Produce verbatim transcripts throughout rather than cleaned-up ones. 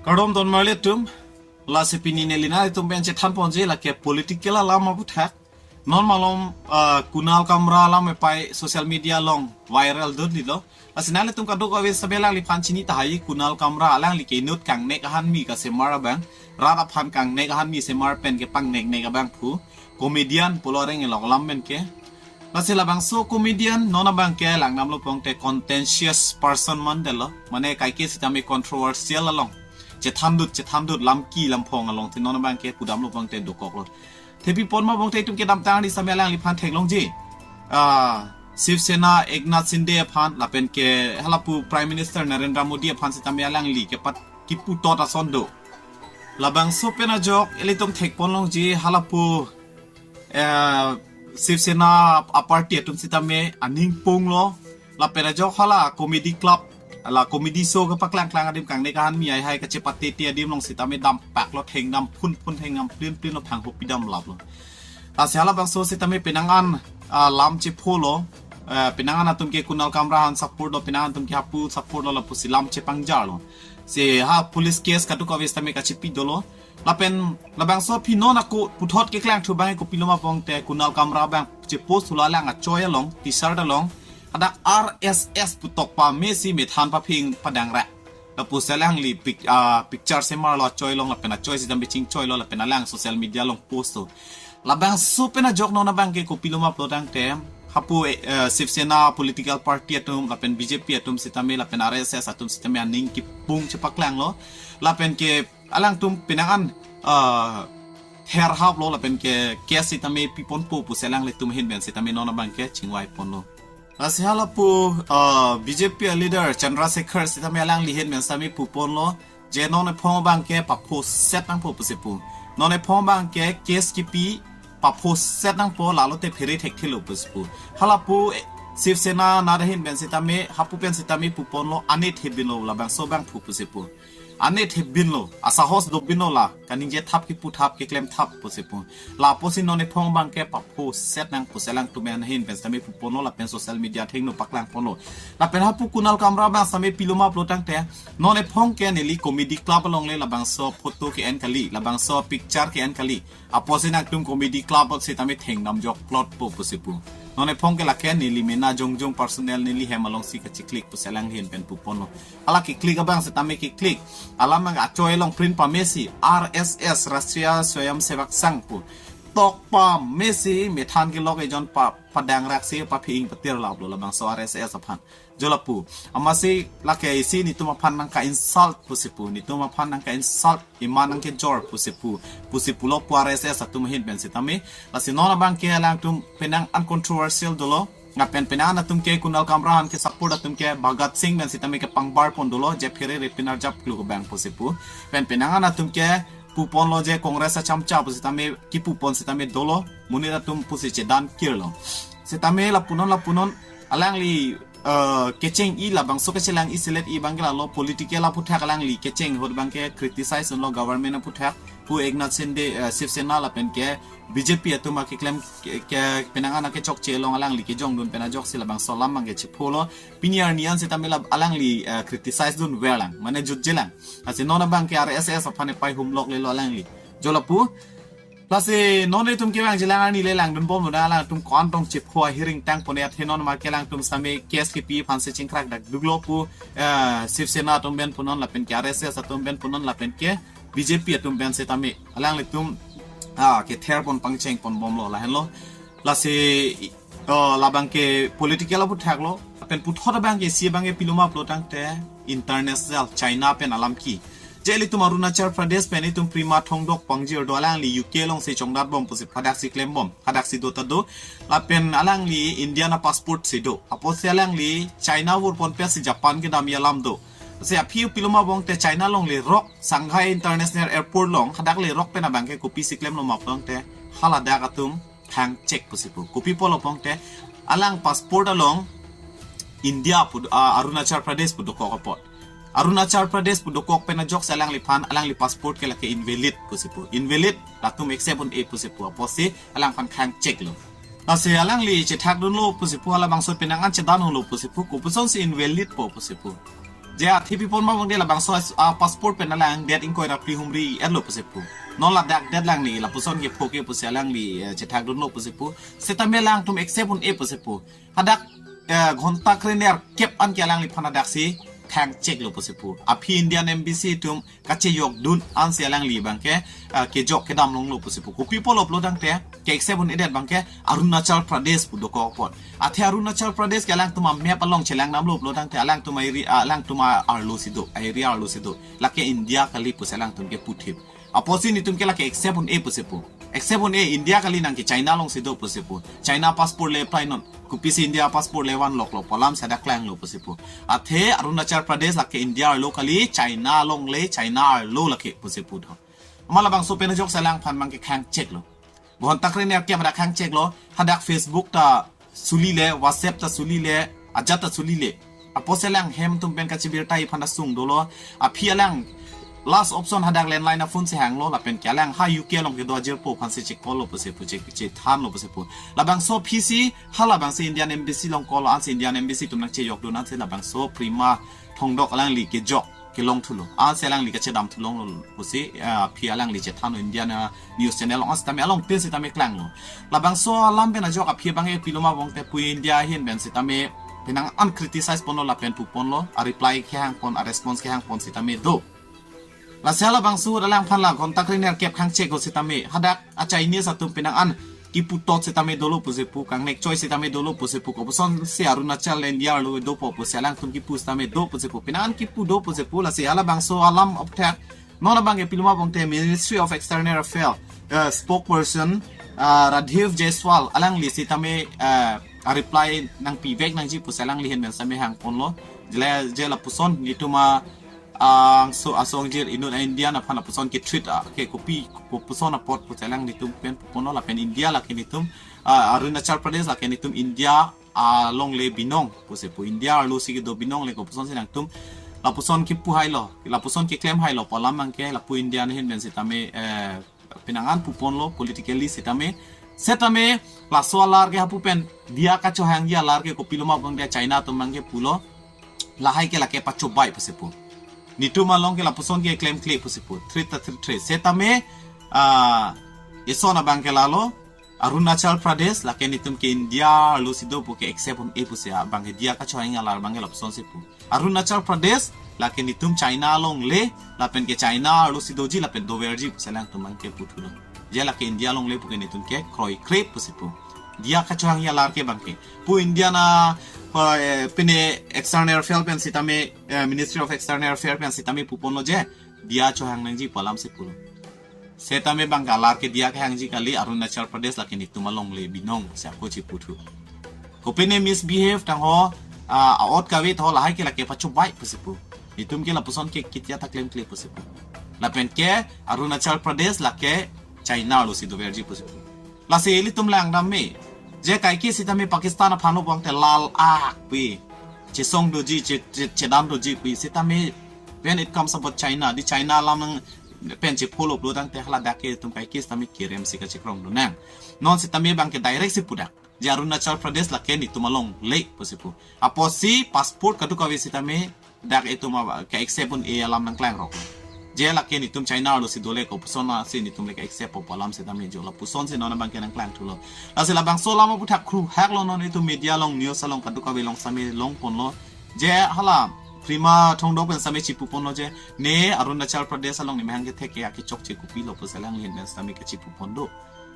Kardom don marli atum, lasi pini neli nanglitum pen chethan ponji lake political alam aputhak. Non malom, ah, Kunal Kamra alam epai social media along viral dun lilo. Lasi nanglitum kadokave sitame alangliphan chini tahai, Kunal Kamra alangli ke inut kangnek ahanmi kasemar abang, rat aphan kangnek ahanmi semar pen kepangnek nek abang pu. Comedian pulo areng elok alam pen ke. Lasi labangso comedian non abang ke langdamlo pulotangte contentious person mandetlo. Mane kaike sitame controversial along, chethandut chethandut lamki lamphong along te non abang ke pudamlo pulotangte dokoklo. Thepi pon ma pulotangte itum kedamtang di sitame alangliphan theklongji. Ah, Shiv Sena Eknath Shinde aphan lapen ke halapu Prime Minister Narendra Modi aphan sitame alangli kepat kipu tot ason do. Labangso pen ajok ilitum thek ponlongji halapu, eh, Shiv Sena a-party atum sitame aning punglo. Lapen ajok hala comedy club, la comedy show kepaklang klang adim kangnek ahanmi haihai kachepatete adim along sitame dampaklo, thengdam phun phun, thengdam plin plin lo, phanghopi damlaplo. Lasi halabangso sitame penang an, ah, lam chepholo, eh, penang an atum ke Kunal Kamra aphan support lo, penang an atum ke hapu support lo, lapusi lam chepangjarlo. Si ha police case kadokave sitame kachepi dolo. Lapen labangso aphi non ako puthot keklangthu abang kopilo ma pulotangte Kunal Kamra abang chepost hula alang achoi along, T-shirt along, hadak R S S pu tokpame si methan paphi-ing padangrak. Lapusi alangli pic-, ah, picture semarlo achoi along lapen achoi sitame chingchoilo lapen alang social media along post to. Labangso pen ajok non abang ke kopilo ma pulotangte hapu, eh, Shiv Sena political party atum lapen B J P atum sitame lapen R S S atum sitame aning kipung chepaklanglo. Lapen ke alangtum penang an, ah, therhaplo lapen ke case sitame piponpo pusi alanglitum ahin pen sitame non abang ke chingvai ponlo. Lasi halapu, ah, B J P leader Chandrasekhar sitame alangli ahin pen sitame pu ponlo, je non ephong abang ke paphoset nangpo pusi pu. Non ephong abang ke case kipi paphoset nangpo, lalote phere thekthelo pusi pu. Halapu, eh, Shiv Sena arat ahin pen sitame, hapu pen sitame pu ponlo, ane thepbinlo labangso abang pu pusi pu. Ane thepbinlo, asahos dobinlo la, kaningje thap kipu thap keklem thap pusi pu. Lapusi non ephong abang ke paphoset nang pusi alangtum ahin pen sitame pu ponlo lapen social media athengno paklang ponlo. Lapen hapu Kunal Kamra abang sitame pilo ma pulotangte, non ephong ke neli comedy club along le labangso photo ke-en kali, labangso picture ke-en kali. Apotsi nangtum comedy club sitame thengdam jokplotpo pusi pu. Non ephong ke lake neli mena jongjong personal neli hem alongsi kachiklik pusi alangli ahin pen pu ponlo. Hala kiklik abang sitame kiklik. Alam abang achoi along print pame si R S S, Rashtriya Swayamsevak Sangh pu tokpame si methan kelok ejon pa, padangrak si paphi-ing patirlaplo labangso R S S aphan. Jo lapu. Amatsi lake isi netum aphan nangka-insult pusi pu, netum aphan nangka-insult, iman nangkejor pusi pu, pusi pulo pu R S S atum ahin pen sitame. Lasi non abang ke alangtum penang an controversial dolo. Lapen penang an atum ke Kunal Kamra aphan ke support atum ke Bhagat Singh pen sitame kepangbar pon dolo, je phere repin arjap kluk abang pusi pu. Pen penang an atum ke pu ponlo je Congress achamcha pu sitame kipu pon sitame dolo, monit atum pusi chedan kirlo. Sitame lapunon lapunon alangli, eh, kecheng-i labangso kechelang-i selet-i abang ke lalo political aputhak alangli kecheng ahut abang ke criticize unlo government aputhak, pu Eknath Shinde, eh, Shiv Sena lapen ke B J P atum akeklem ke, ke penang an akechokche along alangli kejongdun pen ajoksi labangso alam abang ke chepholo. Pini arni an sitame la alangli, eh, criticize dunverlang, mane jutjelang. Lasi non abang ke R S S aphan epai humlok lelo alangli. Jo lapu. Lasi non itum kevangjilang arni le langdunbomlo, alangtum ko-an tong chepho ahiring tang pone athe non ma ke alangtum sitame case kipi aphan si chingkrak dak duklo pu, eh, Shiv Sena atum pen punon lapen ke R S S atum pen punon lapen ke B J P atum pen sitame alanglitum, ah, kether pon pangcheng ponbomlo lahenlo. Lasi, oh, labang ke political aputhak lo. Lapen puthot abang ke isi abang ke pilo ma pulotangte international China pen alam ke. Je ilitum Arunachal Pradesh pen itum Prima Thongdok pangjir do, alangli U K alongsi chongdatbom pusi hadaksi klembom, hadaksi do ta do. Lapen alangli Indian apassport si do. Apotsi alangli China vur ponpe si Japan kedam alam do. Si aphi pilo ma pulotangte China along lerok Shanghai International Airport along hadak lerok pen abang ke kopisi klemlo ma pulotangte haladak atum khangchek pusi pu. Kopi pulo pulotangte alang passport along India pu, ah, Arunachal Pradesh pu dokok apot. Arunachal Pradesh pu dokok pen ajoksi alangliphan, alangli passport ke lake invalid pusi pu. Invalid, latum accept un-e pusi pu. Apotsi alangphan khangcheklo. Lasi alangli chethakdunlo pusi pu, halabangso penang an chedan unlo pusi pu, kopusonsi invalid po pusi pu. Je athe pi pon ma bang de labangso as-, a passport pen alang date ingkoi ra phli humri etlo pusi pu. Non ladak date alangli lapuson ke phoke pusi alangli, eh, chethak dunlo pusi pu. Setame alangtum accept un-e pusi pu. Hadak, eh, ghonta krenerkep an ke alangliphan hadaksi khang cheklo pusi pu. Aphi Indian Embassy atum kachejok dun ansi alangli bang ke, ah, kejok kedam longlo pusi pu. Kopi pulo pulo tangte, ke accept un-edet bang ke Arunachal Pradesh pu dokok apot. Athe Arunachal Pradesh ke alangtum a map along chelang damlo pulo tangte alangtum a area, alangtum a arlo si do, a area arlo si do. Lake India kali pusi alangtum ke puthip. Apotsi netum ke lake accept un-e pusi pu. Accept un-e, India kali, nang ke China along si do pusi pu. China passport le apply non. Kopisi India passport le vanloklo pu alam si hadak klanglo pusi pu. Athe Arunachal Pradesh lake India arlo kali, China along le, China arlo lake pusi pu tho. Amat labangso pen ajoksi alangphan bang ke khang cheklo. Ghonta krenerkep hadak khang cheklo, hadak Facebook ta suli le, WhatsApp ta suli le, ajat ta suli le. Apotsi alang hem atum pen kachibirta iphan ta sung dolo. Aphi alang last option hadak landline aphone si hanglo, lapen ke alang ha U K along kedo ajirpo aphan si che-call lo pusi pu, che, chethanlo pusi pu. Labangso aphi si, ha labangsi Indian Embassy along call lo, ansi Indian Embassy atum nangchejok dun ansi labangso Prima Thongdok alangli kejok kelong thulo. Ansi alangli kachedam thulonglo pusi, eh, aphi alangli chethanlo Indian, eh, news channel along, ansi tame along tin sitame klanglo. Labangso alam pen ajok aphi bang ke pilo ma bang te pu India ahin pen sitame penang an criticize ponlo lapen pu ponlo, a reply kehang pon, a response kehang pon sitame do. Lasi halabangso alangphan la ghonta krenerkep khang cheklo sitame hadak a Chinese atum penang an kipu tot sitame dolo pusi pu, kangnek choi sitame dolo pusi pu, kopuson si Arunachal India arlo dopo pusi alangtum kipu sitame do pusi pu, penang an kipu do pusi pu. Lasi halabangso alam aphuthak non abang ke pilo ma bang te Ministry of External Affairs, eh, spokesperson, ah, Radhif Jaiswal alangli sitame, eh, a reply nangpivek nangji pusi alangli ahin pen sitame hang ponlo. Je la, je lapuson netum a, ah, angso asong jir inut a India aphan lapuson ke treat, ah, ke kopi, kopuson apot pusi alanglitum pen pu ponlo lapen India lake netum, ah, Arunachal Pradesh lake netum India along le binong pusi pu, India arlo si kedo binong le kopuson si nangtum lapuson kipu hailo, lapuson keklem hailo pu alam bang ke lapu India ahin pen sitame, eh, penang an pu ponlo politically sitame. Setame laso alar ke hapu pen diya kachohangji alar ke kopilo ma bang de China atum bang ke pulo, lahai ke lake pachobai pusi pu. Netum along ke lapuson ke klemkle pusi pu, treat ta treat, treat. Setame, ah, eson abang ke lalo, Arunachal Pradesh lake netum ke India arlo si do pu ke accept un-e pusi abang ke diya kachohang alar bang ke lapuson si pu. Arunachal Pradesh lake netum China along le, lapen ke China arlo si doji lapen doverji pusi alangtum bang ke puthulo. Je lake India along le pu ke netum ke kroikre pusi pu. Diya kachohang alar ke bang ke pu India na, eh, pine External Affairs pen sitame, eh, Ministry of External Affairs pen sitame pu ponlo je diya chohang nangji pu alam si pulo. Setame bang ke alar ke diya kehangji kali, Arunachal Pradesh lake netum along le binong si ako chiputhu. Kopine misbehave tangho, ah, aot kave tho lahai ke lake pachobai pusi pu. Netum ke lapuson ke kitia ta klemkle pusi pu. Lapen ke Arunachal Pradesh lake China arlo si doverji pusi pu. Lasi ilitum langdam me. Je kaike sitame Pakistan aphan lo bang te lal ak pi. Chesong doji, che, che, chedam doji pi. Sitame when it comes about China, di China alam nang pen chepho lo pulo tangte haladak ke itum kaike sitame kerem si kachekrong do nang. Non sitame bang ke direct si pu dak. Je Arunachal Pradesh lake netum along le pusi pu. Apotsi passport kadokave sitame dak itum aba ke accept un-e alam nangklangrok. Je lake netum China arlo si dole kopuson si netum le ke accept po pu alam sitame jo lapuson si non abang ke nangklang thulo. Lasi labangso alam aphuthak kru hak lo non itum media along news along kadokave along sitame long ponlo. Je hala Prima Thongdok pen sitame chipu ponlo je ne Arunachal Pradesh along ne mehang kethek ke akechokche kopilo pusi alangli ahin pen sitame kachipu pon do.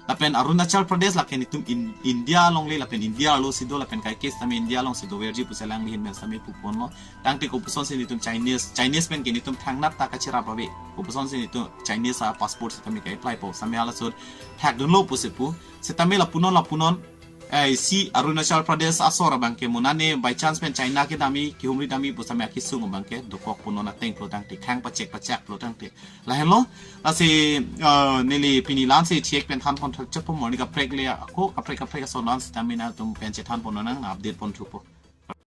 Lapen Arunachal Pradesh lake netum in, India along le lapen India arlo si do lapen kaike sitame India along si doverji pusi alangli ahin pen sitame pu ponlo. Tangte kopuson si netum Chinese, Chinese pen ke netum thangnat ta kacherap ave. Kopuson si netum Chinese a passport sitame ka-apply po sitame halaso thak dunlo pusi pu. Sitame lapunon lapunon, eh, si Arunachal Pradesh asor abang ke monane by chance pen China kedam-i, kehumri dam-i pu sitame akesung abang ke dokok punon ateng pulo tangte, khang pachek pachak pulo tangte. Lahenlo, lasi, eh, neli pini la-an si thiek pen than pon thak chepo, morning kaprek le ako, kaprek kaprek ason la-an sitame nangtum pen chethan pon nang, update pon thupo.